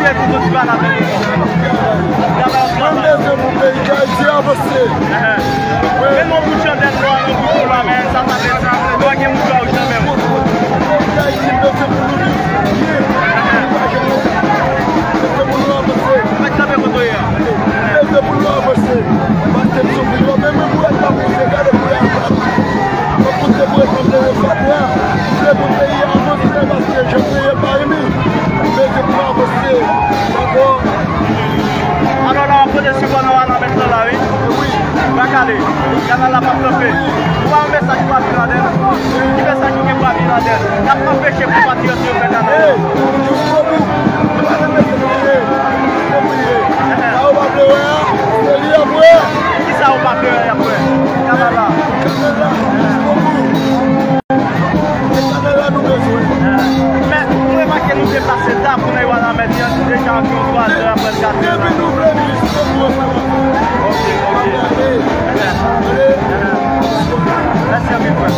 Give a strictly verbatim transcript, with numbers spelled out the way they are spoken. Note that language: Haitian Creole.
Mwen bezwen pou peyi Dayiti avanse. Men yon bout chandèl nwa nan bout ou la, men sa pa fè sa. Mwen gen bout la ou jan menm. Peyi Dayiti bezwen pou nou viv byen. Bezwen pou nou avanse. Mwen kanpe kote w ye a. Bezwen pou nou avanse. Paske m sou vin yo, men mwen pou wè pa pou se gade pou y ap bat. Mwen pou se pou rekontre yo fatra. Vle pou peyi a avanse paske jan peyi a pa reme. Bezwen pou nou avanse. Dakò. Alò la, w ap pote sipò nan Wanament lan la, wi. Wi. Pa kale. Kanal la p ap kanpe. Ou pa yon mesaj pou Papi Laden? Ki mesaj ou gen pou Papi Laden? N ap anpeche konpatriyòt yo fè kanal la. Hey, jis o bout. Nou pa nan mesaj pou ye. Jis o bout ye. Sa ou pa vle wè a, se li y ap wè. Kisa ou pa vle wè y ap wè? Kanal la. Kanal la, jis o bout. Se kanal la nou bezwen. Men, m remake nou deplase ta pou n al Wanament lan deja anviwon twa zè apre l gate. Depi nou vle vin jis o bout ansanm avè w. Ok, ok. Mèsi anpil, frè.